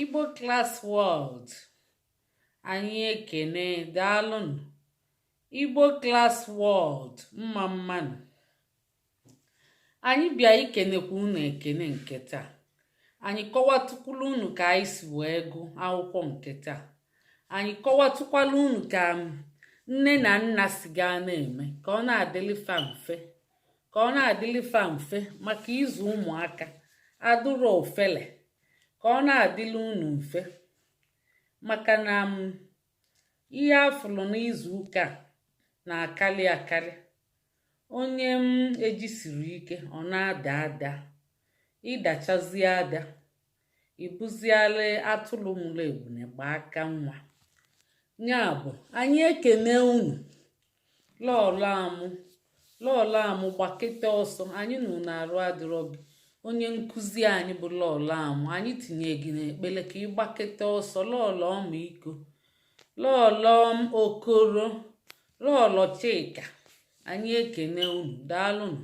Igbo Class World, anyị ekene. Daalụnụ, Igbo Class World. Mma mmanụ. Anyị bịa ikenekwa unu ekene nke taa. Anyị kọwatụkwala unu ka anyị si wee gụ akwụkwọ nke taa. Anyị kọwatụkwala unu ka nne na nna si gaa na-eme ka ọ na-adịlị fa mfe, ka ọ na-adịlị fa mfe, maka ịzụ ụmụaka adụrọ ofele. Ka ọ na-adịlị unu mfe, maka na ihe afụlụ n'izu ụka a na-akali akali. Onye m ejisiri ike, ọ na-ada ada. Ịdachazie ada, ịbụziala atụrụ mụrụ ebune gba aka nwa. Ya bụ, anyị ekene unu. Lọọlọ amụ, lọọlọ amụ, gbakete ọsọ. Anyị nụ na-arụ adịrọ gị. Onye nkụzi anyị bụ lọọlọ amụ, anyị tinye gị n'ekpele ka ị gbakete ọsọ. Lọọlọ ọmịiko, lọọlọ okoro, lọọlọ chika, anyị ekene unu. Daalụnụ.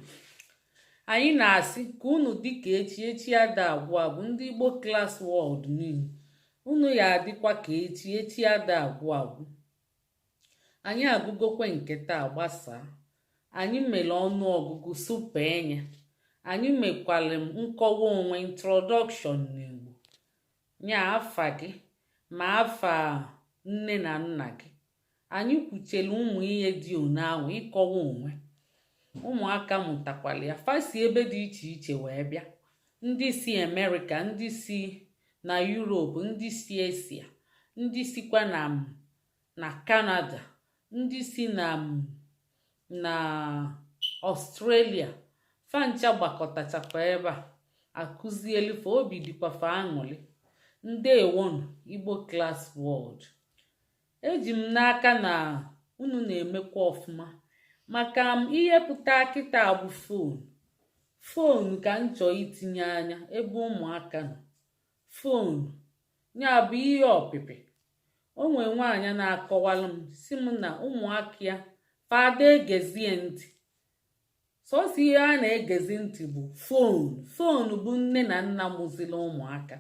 Anyị na-asị ka unu dịka echi. Echi ada agwụ agwụ. Ndị Igbo Class World niile, unu ya adịkwa ka echi. Echi ada agwụ agwụ. Anyị agụgokwe nke taa gbasaa. Anyị mere ọnụ ọgụgụ, supenye. Anyị mekwara nkọwa onwe, introduction n'Igbo, nya afa gị ma afa nne na nna gị. Anyị kwuchere ụmụ ihe dị one ahụ, ịkọwa onwe. Ụmụaka mụtakwara ya. Fasi ebe dị iche iche wee bịa: ndị si Amerịka, ndị si na Europe, ndị si Asia, ndị sikwa na Canada, ndị si na Australia. Fancha gbakọtachakwa ebe a, akụzielife. Obi dịkwa fa aṅụrị. Ndewonu, Igbo Class World. Eji m n'aka na unu na-emekwa ọfụma, maka m ihe pụta kịta bụ phone. Phone ka m chọọ itinye anya ebe ụmụaka nọ. Phone ya bụ ihe ọpịpị. O nwee nwaanyị na-akọwalụ m, si m na ụmụaka ya fada egezie ntị. Sọsọ ihe a na-egezi ntị bụ phone. Phone bụ nne na nna mụziri ụmụaka.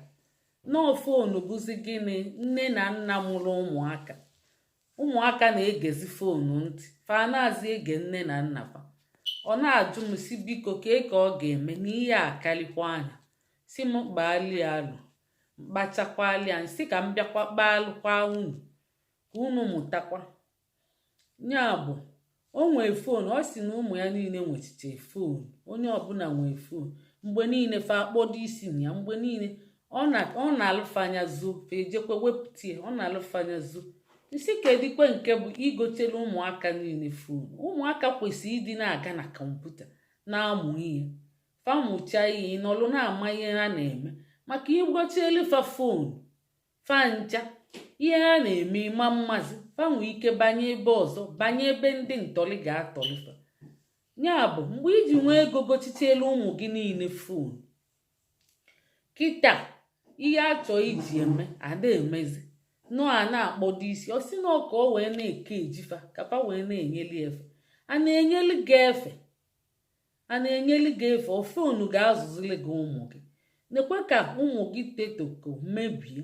Nọọ phone bụzi gịnị? Nne na nna mụrụ ụmụaka. Ụmụaka na-egezi phone ntị, fa na-azị ege nne na nna fa. Ọ na-ajụ m si, biko, kee ka ọ ga-eme na ihe a karịkwa anya. Si m kpaali alụ, mkpachakwali anya, si ka m bịakwa kpaalụkwa unu ka unu mụtakwa. Ya bụ, o nwee phone. Ọ sị na ụmụ ya niile nwechiche phone. Onye ọbụla nwee phone. Mgbe niile fa akpọdo isi na ya. Mgbe niile ọ na-alụfe anya zoo, fa ejekwa wepụta ya. Ọ na-alụfe anya zoo. Isi kedikwe nke bụ igotere ụmụaka niile phone? Ụmụaka kwesịrị ịdị na-aga na kọmputa na-amụ ihe. Fa mụchaa ihe, ịnọlụ na-ama ihe ha na-eme. Maka igochielu fa phone, fa ncha ihe ha na-eme ịma mmazi. Fa nwee ike banye ebe ọzọ, banye ebe ndị ntọlị ga-atọlị fa. Ya bụ, mgbe iji nwee ego gochichelu ụmụ gị niile phone kịta, ihe achọ iji eme ada emezi nọ. A na-akpọdo isi, ọ sị na ọ ka ọ wee na-eke ejifa, ka fa wee na-enyeli efe. A na-enyeli gị efe, a na-enyeli gị efe. Ọ phone ga-azụzili gị ụmụ gị. Nekwe ka ụmụ gị tetoko mebie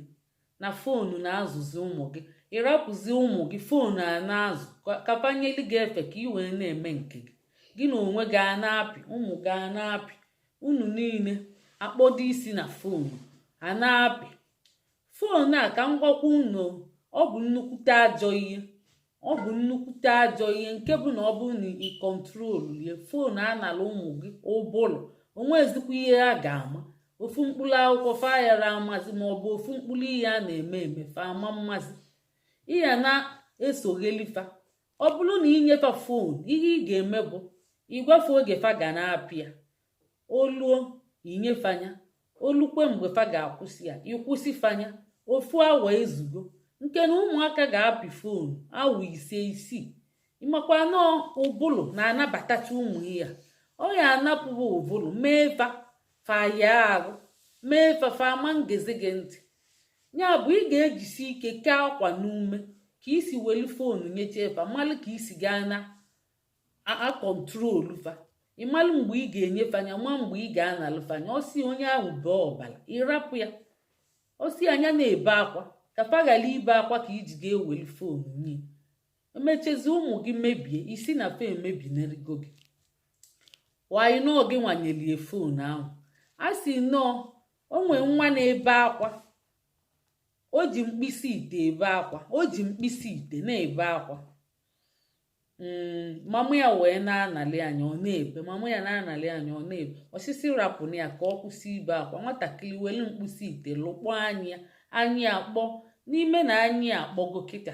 na phone na-azụzi ụmụ gị. Ịrapụzi ụmụ gị, phone a na-azụ ka fa nyeli gị efe, ka ị wee na-eme nke gị. Gị na onwe gị a na-apị, ụmụ gị a na-apị, unu niile akpọdo isi na phone, a na-apị phone a. Ka m gwakwa unu, ọ bụ nnukwute ajọ ihe. Ọ bụ nnukwute ajọ ihe, nke bụ na ọ bụrụ na ị control lie phone, anala ụmụ gị ụbụlụ, onwezikwa ihe ha ga-ama. Ofu mkpụrụ akwụkwọ fayara amazi, ma ọ bụ ofu mkpụrụ ihe a na-eme eme, fa ama mmazi. Ihe na-esoghelifa, ọ bụrụ na inyefa phone, ihe ị ga-eme bụ ịgwafe oge fa ga na-apịa. Oluo, inyefanya. Olukwe mgbe fa ga-akwụsị ya, ịkwụsị fanya. Ofu awa ezugo. Nke na ụmụaka ga-apị phone awa 5, 6, ịmakwa nọọ ụbụlụ na-anabatacha ụmụ ihe a. Ọ ya anapụghị ụbụlụ, mee fa fa ya arụ, mee fa fa ama ngezi gị ntị. Ya bụ, ị ga-ejisi ike kee akwa n'ume ka isi welu phone nyeche fa. Malụ ka isi gaa na a control fa. Ịmalụ mgbe ị ga-enyefe anya, ma mgbe ị ga-analụfe anya. Ọ si onye ahụ bee ọbara, ịrapụ ya. Osi anya na-ebe akwa ka fa ghara ibe akwa, ka iji ga-eweli phone nye. Emechezi ụmụ gị mebie isi na fa emebinerigo gị. Wanyị nọọ gị nwanyelie phone ahụ. A sị nọọ o nwee nwa na-ebe akwa, o ji mkpịsị ite ebe akwa, o ji mkpịsị ite na-ebe akwa. Mama ya wee na-anali anya, ọ na-ebe. Mama ya na-anali anya, ọ na-ebe. Osisi rapụna ya ka ọ kwụsị ibe akwa. Nwatakịrị were mkpịsị ite lụkpọ anya, anya akpọ n'ime na anya akpọgo kịta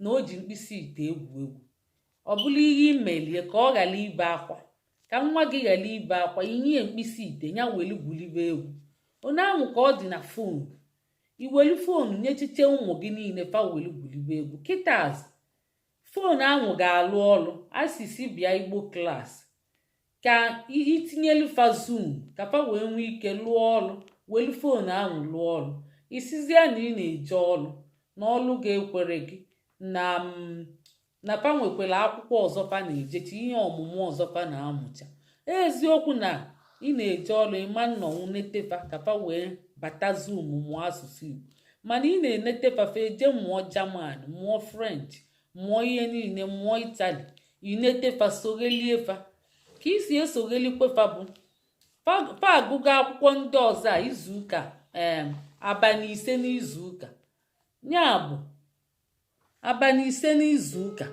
na o ji mkpịsị ite egwu egwu. Ọ bụla ihe imelie ka ọ ghara ibe akwa, ka nwa gị ghara ibe akwa, inye mkpịsị ite ya welu gwulibe egwu. Onye ahụ ka ọ dị na phone. Iwelu phone nyechiche ụmụ gị niile, fa welu gwulibe egwu. Kịta phone ahụ ga-alụ ọlụ asịsị bịa Igbo class ka itinyelu fa Zoom ka fa wee nwee ike lụọ ọlụ. Welu phone ahụ lụọ ọlụ. Isizie na ị na-eje ọlụ na ọlụ ga-ekwere gị na fa nwekwara akwụkwọ ọzọ fa na-ejechi, ihe ọmụmụ ọzọ fa na-amụcha. Eziokwu na ị na-eje ọlụ, ịma nnọnwụ netefa ka fa wee bata Zoom mụọ asụsụ Igbo, mana ị na-enete fa, fa eje mụọ German, mụọ French, mụọ ihe niile, mụọ Italy. Inetefa, soghelie fa ka isi esoghelikwe fa bụ fa agụgo akwụkwọ ndị ọzọ a izuụka, ee, abalị 5 n'izuụka. Ya bụ abalị 5 n'izuụka,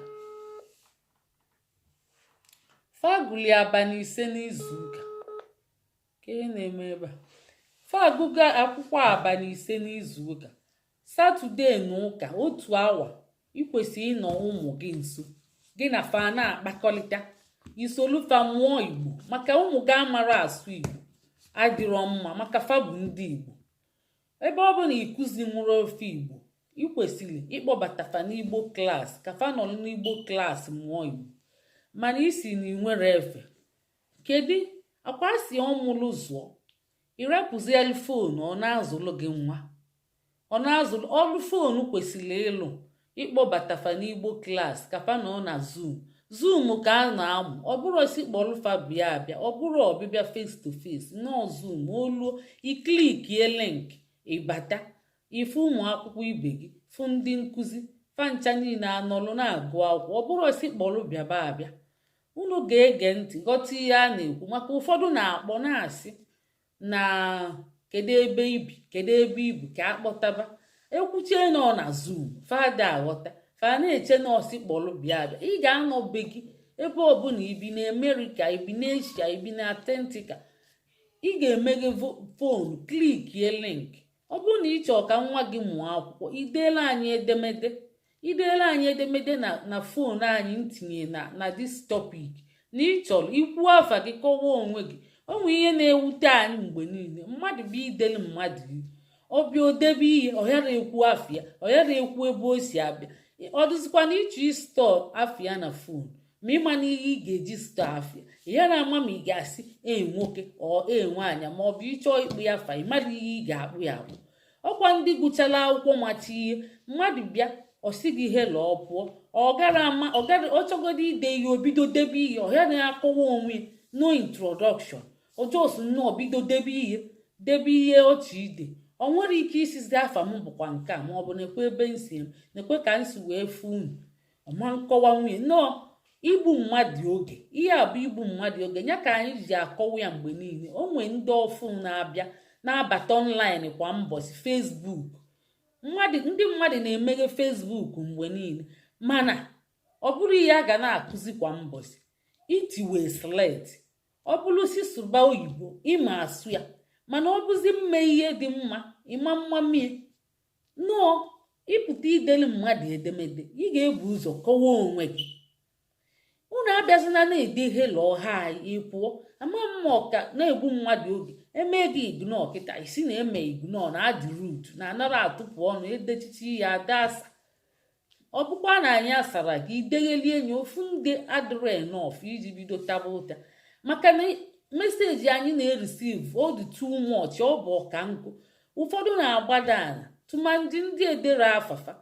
faguli abalị 5 n'izuụka ka ị na-eme ebe a. Fa agụgo akwụkwọ abalị 5 n'izuụka, Saturday na ụka otu awa. Ikwesị ịnọ ụmụ gị nso, gị na fa na-akpakọrịta, isolufa mụọ Igbo, maka ụmụ gị amara asụ Igbo adịrọ mma, maka fa bụ ndị Igbo. Ebe ọ bụ na ịkụzi nwụrụ ofe Igbo, ị kwesịrị ịkpọbata fa n'Igbo class ka fa nọrọ n'Igbo class mụọ Igbo. Mana isi na ị nwere efe, kedu akwa si ọmụlụ zụọ? Ịrapụzielu phone ọ na-azụlụ gị nwa, ọ na-azụlụ ọrụ. Phone kwesịrị ịlụ ịkpọbata fa n'Igbo class ka fa nọ na Zoom. Zoom ka a na-amụ. Ọ bụrụ si kpọrụfa bịa abịa, ọ bụrụ ọbịbịa face to face nọọ Zoom. Oluo, iclickie link, ịbata, ife ụmụ akwụkwọ ibe gị, fụ ndị nkụzi fancha niile anọlụ na-agụ akwụkwọ. Ọ bụrụ si kpọrọ bịaba abịa, unu ga-ege ntị ghọta ihe a na-ekwu, maka ụfọdụ na-akpọ na-asị na kedu ebe ibi, kedu ebe ibi ka akpọtaba. Ekwuchie nọ na Zoom, fada aghọta, fa na-eche nọọsụ kpọrọ bịa abịa. Ị ga-anọ be gị, ebe ọbụla ibi, na Amerịka, ibi na Asia, ibi na Atlantika, ị ga-emeghe phone, clickie link. Ọ bụrụ na ị chọọ ka nwa gị mụọ akwụkwọ, ideela anyị edemede, ideela anyị edemede na phone anyị ntinye na this topic na ị chọrọ ikwu afa gị, kọwaa onwe gị. O nwee ihe na-ewute anyị mgbe niile: mmadụ bụ idelu mmadụ ihe, ọbịa odebe ihe, ọ yara ekwu afịa, ọ yara ekwu ebe o si abịa. Ọ dịzikwa na ịchọ istore afịa na phone, ma ịma na ihe ị ga-eji store afịa, ị yara ama ma ị ga-asị ee nwoke ọ ee nwaanyị, ma ọ bụ ịchọọ ịkpụ ya afa, ị mara ihe ị ga-akpụ ya akpụ. Ọkwa ndị gụchara akwụkwọ macha ihe. Mmadụ bịa, ọ sị gị hello, ọ pụọ, ọ gara ama ọ gara. Ọ chọgodo ide ihe, o bido debe ihe, ọ ya na-akọwa onwe, no introduction. Ọjọs nnọọ bido debe ihe, debe ihe ọchị ide. Ọ nwere ike isizi afa m bụkwa nke a, ma ọ bụ nekwe ebe nsi m, nekwe ka m si wee fụ unu. Ọma nkọwa nwunye nnọọ igbu mmadụ oge. Ihe a bụ igbu mmadụ oge ya ka anyị ji akọwa ya mgbe niile. O nwee ndị ọfụ na-abịa na-abata online kwa mbọchị. Facebook, mmadụ, ndị mmadụ na-emeghe Facebook mgbe niile, mana ọ bụrụ ihe a ga na-akụzi kwa mbọchị itiwe slate. Ọ bụrụ si sụba oyibo, ịma asụ ya, mana ọ bụzi mme ihe dị mma, ịma mma mie nnọọ. Ịpụta idelu mmadụ edemede, ị ga-ebu ụzọ kọwaa onwe gị. Unu abịazina na-ede hello, hi, ị pụọ. Ama mma ọka na-egbu mmadụ oge. Eme gị ignore kịta, isi na eme ignore na adị rude, na anara atụpụ ọnụ edechichi ya ada asa. Ọ bụkwa na anyị asara gị, ideghelie nye ofu ndị adịrọ enough iji bido taba ụta, maka na message anyị na-ereceive ọ dị too much. Ọ bụ ọka nkụ. Ụfọdụ na-agbada ala, tụmadị ndị edere afafa,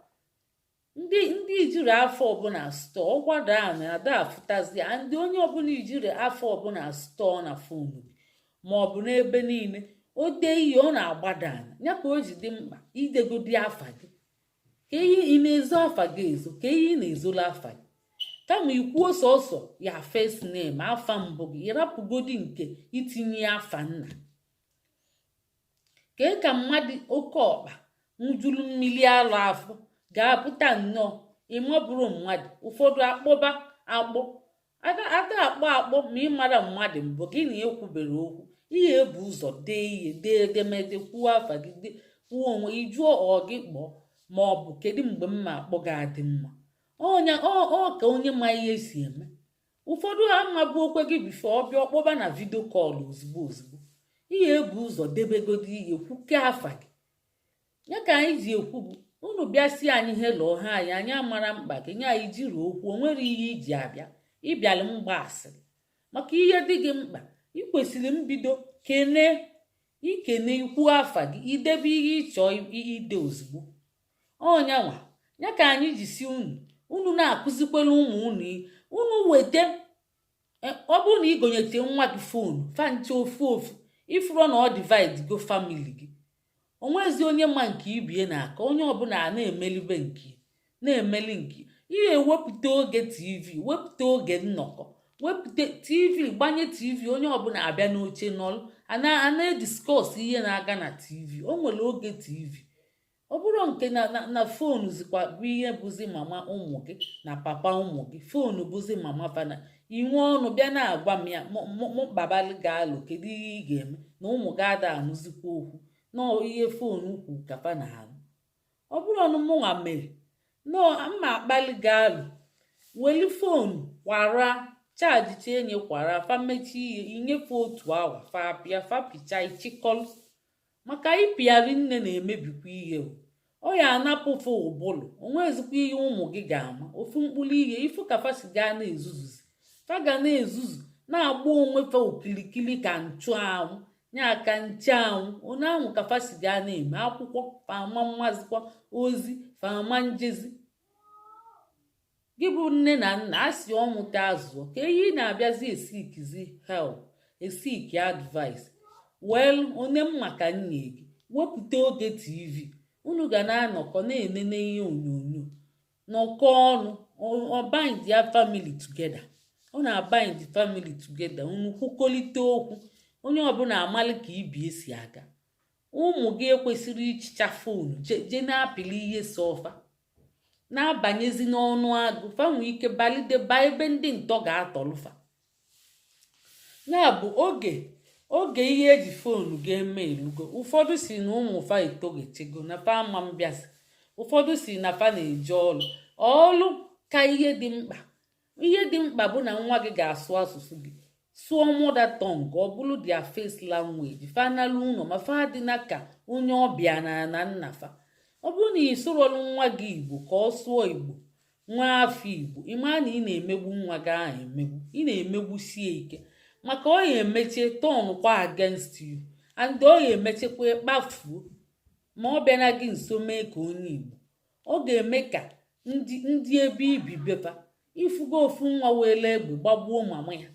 ndị ijiri afọ ọbụla store. Ọgbada na ada afụtazi ya. Ndị onye ọbụla ijiri afọ ọbụla store na phone gị ma ọ bụ n'ebe niile, O dee ihe, ọ na-agbada ala. Ya ka o ji dị mkpa idegodi afa gị. Ka ihe ị na-ezo afa gị ezo, ka ihe ị na-ezola afa gị, kama ikwuo sọsọ ya first name, afa mbụ gị, ịrapụgodi nke itinye afa nna. Kee ka mmadụ oke ọkpa ṅụjuru mmiri alụ afọ ga-apụta nnọọ ịmabụrụ mmadụ? Ụfọdụ akpọba akpọ ada akpọ akpọ, ma ịmara mmadụ mbụ gị na ekwubere okwu, ihe ebu ụzọ dee ihe, dee edemede, kwuo afa gị, kwuo onwe ịjụọ ọ gị kpọọ, ma ọ bụ kedu mgbe m ma akpọ gị adị mma. Ọnya ọ ka onye ma ihe si eme. Ụfọdụ amabụ okwe gị before ọbịa ọkpọba na video call ozugbo ozugbo. Ihe ebu ụzọ debegodi ihe, kwuke afa gị. Ya ka anyị ji ekwu bụ unu bịa si anyị hello ha, anyị amara mkpa gị, nye anyị jiri okwu. O nwere ihe iji abịa ịbịalụ mgba asịrị maka ihe dị gị mkpa. Ị kwesịrị mbido kene ikene, ikwu afa gị, idebe ihe ịchọ ide ozugbo. Ọnyanwa ya ka anyị ji si unu, unu na-akụzikwere ụmụ unu. Unu weta, ọ bụrụ na ị gonyete nwa gị phone fanche ofu ofu, ifuru na ọ divide go family gị. Onwezi onye ma nke ibie na-aka, onye ọbụla a na-emelibe nke na-emeli nke ihe. Ewepụta oge TV, wepụta oge nnọkọ, wepụta TV, gbanye TV, onye ọbụla abịa n'oche nọlụ a na-ediscuss ihe na-aga na TV. O nwere oge TV, ọ bụrụ nke na phone zikwa bụ ihe bụzi mama ụmụ gị na papa ụmụ gị. Phone bụzi mama fana. Inwe ọnụ bịa na-agwa m ya, mụ kpabalị ga-alụ. Kedu ihe ị ga-eme na ụmụ gị ada anụzikwa okwu na ihe phone kwu ka fa na-anụ? Ọ bụrụ ọnụ mụnwa mere nọọ mma akpali ga-alụ, weli phone kwara charge chenye kwara fa mechie ihe, inyefe otu awa, fa apịa, fa picha, ichikọlụ. Maka ịpịarị nne na-emebikwa ihe o. Ọ ya anapụfe ụbụlụ, onwezikwa ihe ụmụ gị ga-ama. Ofu mkpụrụ ihe ifu ka fa si gaa na-ezuzuzi, fa ga na-ezuzu, na-agba onwe fa okilikili ka nchụanwụ, ya ka ncheanwụ onye ahụ ka fa si gaa na-eme akwụkwọ, fa ama mmazikwa ozi, fa ama njezi. Gị bụ nne na nna, a sị ọmụta azụọ ka ihe ị na-abịazi eseekizi help, eseeki advice. Well, onye m maka nne gị, wepụta oge TV, unu ga na-anọkọ na-enene ihe onyonyo, nọkọ ọnụ. Ọ bind ya family together, ọ na-abind family together. Unu kwukọlite okwu, onye ọbụla amalị ka ibi esi aga. Ụmụ gị ekwesịrị ichicha phone jee na-apịli ihe so ọfa na-abanyezi n'ọnụ agụ, fa nwee ike balide ba ebe ndị ntọ ga-atọlụfa. Ya bụ oge oge ihe eji phone ga-eme elugo. Ụfọdụ si na ụmụ fa etoghechego na fa ama mbịasị, ụfọdụ si na fa na-eje ọlụ. Ọlụ ka ihe dị mkpa. Ihe dị mkpa bụ na nwa gị ga-asụ asụsụ gị, sụọ mother tongue, ọ bụrụ their first language. Fa nalụ ụlọ ma fa adịna ka onye ọbịa na nna fa. Ọ bụrụ na ị sụrọlụ nwa gị Igbo ka ọ sụọ Igbo, nwa afọ Igbo, ị maa na ị na-emegbu nwa gị ahụ emegbu, ị na-emegbusie ike, maka ọ ya emechie turn kwa against you, and ọ ya emechekwa kpafuo ma ọ bịa na gị nso mee ka onye Igbo. Ọ ga-eme ka ndị ebe ibi befa ifugo. Ofu nwa were egbe gbagbuo mama ya,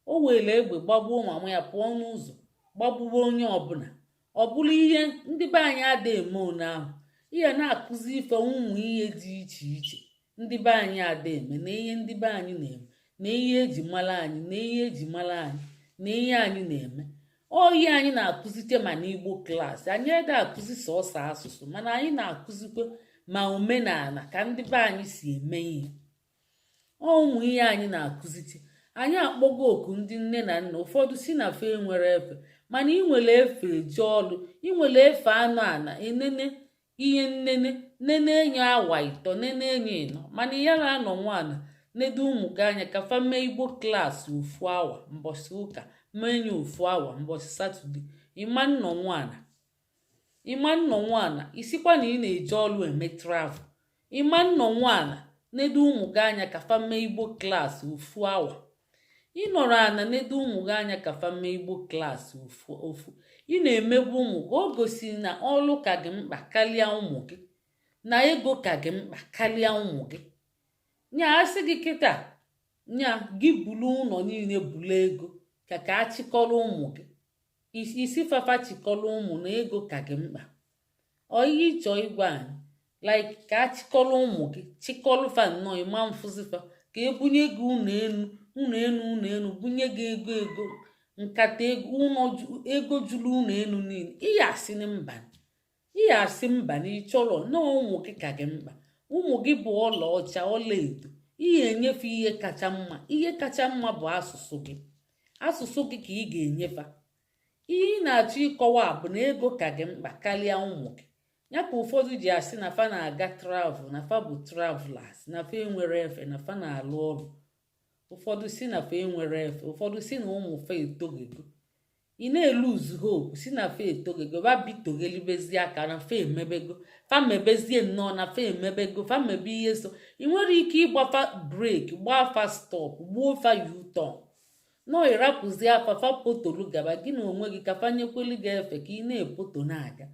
o were egbe gbagbuo mama ya, pụọ n'ụzọ gbagbuo onye ọbụla. Ọ bụrụ ihe ndị be anyị ada eme one ahụ, ihe na-akụzi ife ụmụ ihe dị iche iche ndị be anyị ada eme, na ihe ndị be anyị na-eme, na ihe eji mara anyị, na ihe eji mara anyị, na ihe anyị na-eme. Ọ ihe anyị na-akụzite ma n'Igbo class anyị ede akụzi sọsọ asụsụ, mana anyị na-akụzikwa ma omenala ka ndị be anyị si eme ihe. Ọ ụmụ ihe anyị na-akụzite. Anyị akpọgo oku ndị nne na nna. Ụfọdụ si na fe nwere efe, mana ị nwere efe eje ọlụ, ị nwere efe anụ ana enene ihe nnene nene enye awa 3, nene enye 4, mana ị yara anọ nwaana nedo ụmụ gị anya ka fa mee Igbo class ofu awa mbọsị ụka, mee nye ofu awa mbọsị Saturday. Ịma nnọ nwaana, ịma nnọ nwaana, isikwa na ị na-eje ọlụ eme travel, ịma nnọ nwaana nedo ụmụ gị anya ka fa mee Igbo class ofu awa. Ịnọrọ ana nedo ụmụ gị anya ka fa mee Igbo class ofu ofu, ị na-emegbu ụmụ gị. O gosiri na ọlụ ka gị mkpa karịa ụmụ gị, na ego ka gị mkpa karịa ụmụ gị. Nya asị gị kịta, nya gị bulu ụlọ niile, bulu ego ka achịkọrọ ụmụ gị. Isi fafa chịkọrọ ụmụ na ego ka gị mkpa. Ọ ihe ịchọ ịgwa anyị, like, ka a chịkọrọ ụmụ gị, chịkọrọ fa nnọọ, ịma mfụzifa, ka ebunye gị ụlọ enu, ụlọ enu, ụlọ enu, bunye gị ego, ego nkata, ego ụlọ, ego juru ụlọ enu niile, ihe asị na mba, ihe asị mba na ịchọrọ na ụmụ gị ka gị mkpa. Ụmụ gị bụ ọlaọcha, ọlaedo. Ihe enyefe ihe kacha mma, ihe kacha mma bụ asụsụ gị. Asụsụ gị ka ị ga-enyefa. Ihe ị na-achọ ịkọwa bụ na ego ka gị mkpa karịa ụmụ gị. Ya ka ụfọdụ ji asị na fa na-aga travel, na fa bụ travelers, na fa enwere efe, na fa na-alụ ọrụ. Ụfọdụ si na fa enwere efe, ụfọdụ si na ụmụ fa etogego. Ị na-eluzu hope, si na fa etogego, ba bitoghelibezi aka na fa emebego, fa mebezie nnọọ na fa emebego, fa mebe ihe. So ị nwere ike ịgbafa brake, gbaa fa stop, gbuo fa U-turn, nọọ ịrapụzi afa fa potolu gaba. Gị na onwe gị ka fa nyekwelu gị efe ka ị na-epoto na-aga.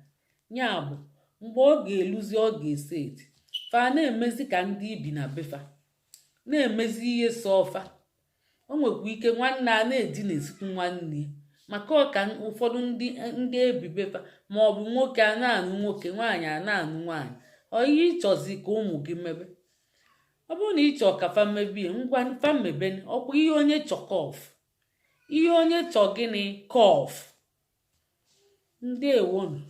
Ya bụ, mgbe ọ ga-eluzi, ọ ga-ese eti fa na-emezi ka ndị ibi na befa na-emezi ihe so ọfa. O nwekwa ike nwanne a na-edina esikwu nwanne ya, maka ọka ụfọdụ ndị ebibefa, ma ọ bụ nwoke a na-anụ nwoke, nwaanyị a na-anụ nwaanyị. Ọ ihe ịchọzi ka ụmụ gị mebe? Ọ bụrụ na ịchọ ka fa mebie, ngwa, fa mebeni. Ọkwa ihe onye chọ kọf, ihe onye chọ gịnị kọf. Ndewonu.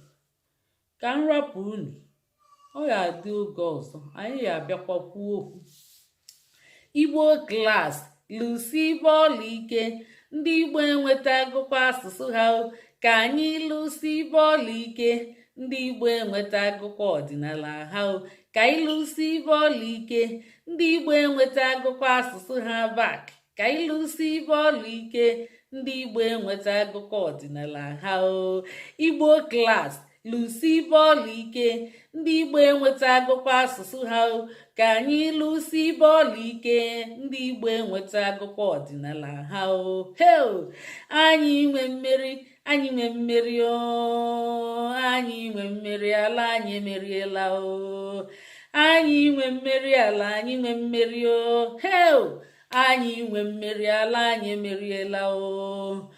Ka m rapụ unu, ọ ga-adị oge ọzọ anyị ga-abịakwa kwuo okwu. Igbo class, lụsi bọọlụ ike. Ndị Igbo enwetagokwa asụsụ ha. Ka anyị lụsi bọọlụ ike. Ndị Igbo enwetagokwa ọdịnala ha. Ka anyị lụsi bọọlụ ike. Ndị Igbo enwetagokwa asụsụ ha back. Ka anyị lụsi bọọlụ ike. Ndị Igbo enwetagokwa ọdịnala ha o. Igbo class, lụsi bọọlụ ike. Ndị Igbo enwetagokwa asụsụ ha o. Ka anyị lụsi bọọlụ ike. Ndị Igbo enwetagokwa ọdịnala ha o. Heo, anyị nwe mmeri, anyị nwe mmeri o, anyị nwe mmeri. Ala anyị emeriela o. Anyị nwe mmeri, ala anyị nwe mmeri o. Heo, anyị nwe mmeri, ala anyị emeriela o.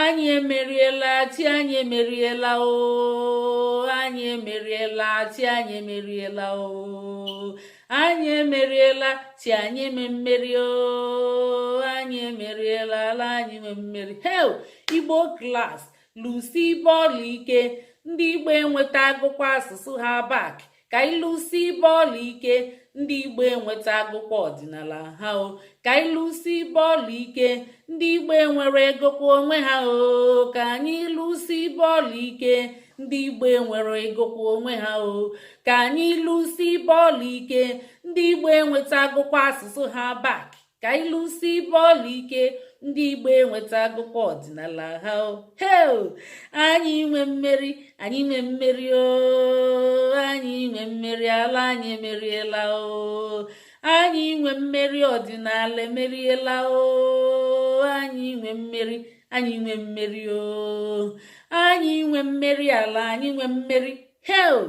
Anyị emeriela, chi anyị emeriela o. Anyị emeriela, chi anyị emeriela o. Anyị emeriela, chi anyị eme mmeri o. Anyị emeriela, ala anyị nwe mmeri. Heo, Igbo class, lụsi bọọlụ ike. Ndị Igbo enweta agụkwa asụsụ ha back. Ka anyị lụsi bọọlụ ike. Ndị Igbo enweta agụkwa ọdịnala ha o. Ka anyị lụsi bọọlụ ike. Ndị Igbo enwere egokwa onwe ha o. Ka anyị lụsi bọọlụ ike. Ndị Igbo enwere egokwa onwe ha o. Ka anyị lụsi bọọlụ ike. Ndị Igbo enweta agụkwa asụsụ ha back. Ka anyị lụsi bọọlụ ike. Ndị Igbo enweta agụkwa ọdịnala ha o. Heo, anyị nwe mmeri, anyị nwe mmeri o, anyị nwe mmeri. Ala anyị emeriela o. Anyị nwe mmeri, ọdịnala emeriela o. Anyị nwe mmeri, anyị nwe mmeri o, anyị nwe mmeri. Ala anyị nwe mmeri. Heo,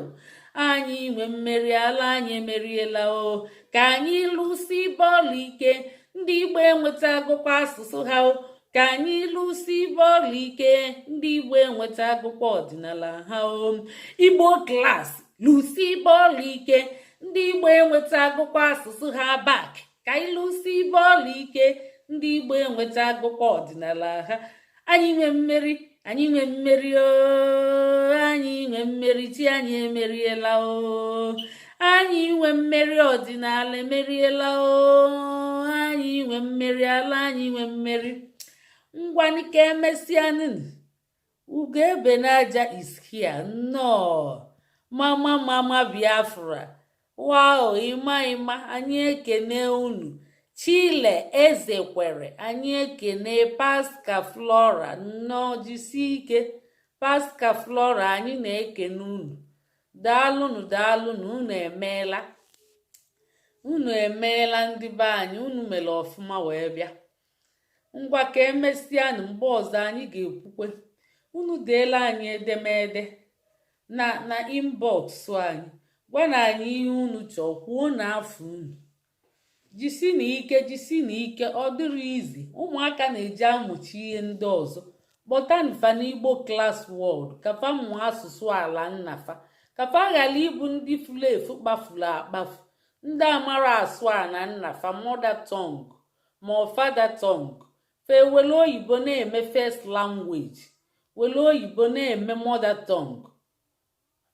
anyị nwe mmeri, ala anyị emeriela o. Ka anyị lụsi bọọlụ ike. Ndị Igbo enweta agụkwa asụsụ ha o. Ka anyị lụsi bọọlụ ike. Ndị Igbo enweta agụkwa ọdịnala ha o. Igbo class, lụsi bọọlụ ike. Ndị Igbo enweta agụkwa asụsụ ha back. Ka anyị lụsi bọọlụ ike. Ndị Igbo enweta agụkwa ọdịnala ha. Anyị nwe mmeri, anyị nwe mmeri o, anyị nwe mmeri. Chi anyị emeriela o. Anyị nwe mmeri, ọdịnala emeriela o. Anyị nwe mmeri, ala anyị nwe mmeri. Ngwanụ, ka emesịanụ. Ugo ebe n'aja is here. Nnọọ, mama, mama Biafra. Wow, ịma ịma, anyị ekene unu. Chile eze kwere, anyị ekene. Pasca Flora, nnọọ, jisie ike. Pasca Flora, anyị na-ekene unu. Daalụnụ, daalụnụ, unu emeela, unu emeela. Ndị be anyị, unu mere ọfụma wee bịa. Ngwa, ka emesịanụ. Mgbe ọzọ anyị ga-ekwukwe. Unu deela anyị edemede na inbox anyị, gwa na anyị ihe unu chọọ, kwuo na afọ unu. Jisi na ike, jisi na ike. Ọ dịrị izi ụmụaka na-eji amụchi ihe ndị ọzọ. Kpọọ na ha, gwa ha ihe unu chọọ. Kpọtanụ fa n'Igbo Class World ka fa mụọ asụsụ ala nna fa, ka fa ghara ịbụ ndị furu efu, kpafuru akpafu, ndị amara asụ ana nna fa, mother tongue ma ọ father tongue. Fa ewere oyibo na-eme first language, were oyibo na-eme mother tongue.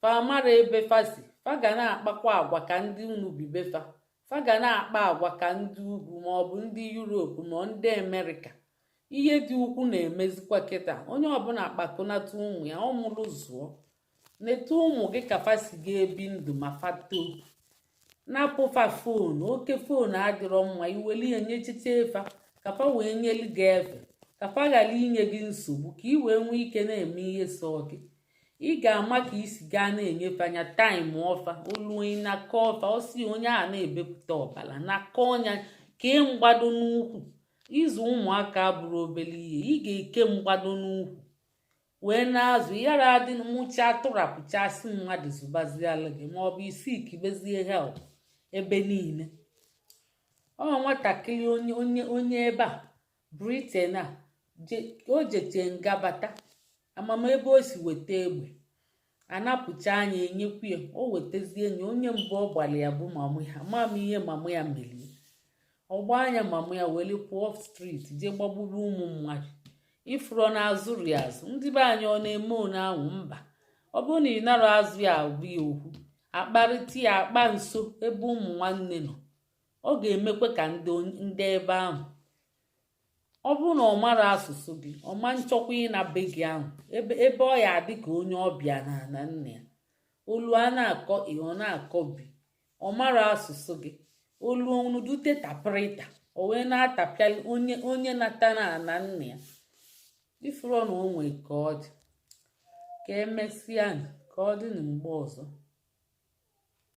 Fa amara ebe fa si. Fa ga na-akpakwa agwa ka ndị unu bibe fa. Fa ga na-akpa agwa ka ndị ugwu maọbụ ndị Europe ma ndị Amerịka. Ihe dị ukwu na-emezikwa kịta. Onye ọbụla kpakọnata ụmụ ya ọ mụrụ zụọ. Neta ụmụ gị ka fa si ga-ebi ndụ ma fa too. Napụfa phone. Oke phone adịrọ mma. Iweli ya nyechiche fa ka fa wee nyelu gị efe, ka fa ghara inye gị nsogbu, ka ị wee nwee ike na-eme ihe sọ gị. Ị ga-ama ka isi gaa na-enyefe anya time ọfa olu nakọ ọfa ọsi onye a na-ebepụta ọbara nakọ ọnya kee mgbado n'ukwu. Ịzụ ụmụaka bụrụ obere ihe. Ị ga-eke mgbado n'ukwu wee na-azụ yara adị mụcha tụrapụchasị mmadụ zụbaziala gị, maọbụ isi ikibezie help ebe niile. Ọ nwatakịrị onye ebe a Britain a o jeche nga bata, amama ebe o si weta egbe anapụcha anya enyekwu ya. O wetazie enyi onye mbụ ọ gbara ya bụ mama ya. Ama m ihe mama ya merie. Ọgba anya mama ya were pụọ street jee gbagburu ụmụ mmadụ. Ifuro na azụrụ ya azụ. Ndị be anyị, ọ na-eme one ahụ? Mba. Ọ bụrụ na ị nara azụ ya, agwa ya okwu, akparịta ya akpa nso ebe ụmụ nwanne nọ, ọ ga-emekwa ka ndị ebe ahụ. Ọ bụrụ na ọ mara asụsụ gị, ọ ma nchọkwa ịna be gị ahụ ebe ọ ya adị ka onye ọbịa na ana nna ya. Olu a na-akọ ị, ọ na-akọ bi. Ọ mara asụsụ gị, olu onudute tapịrịta, o wee na-atapịali onye nata na ana nna ya. Ifuru na o nwee ka ọ dị. Ka emesịa, ka ọ dị na mgbe ọzọ.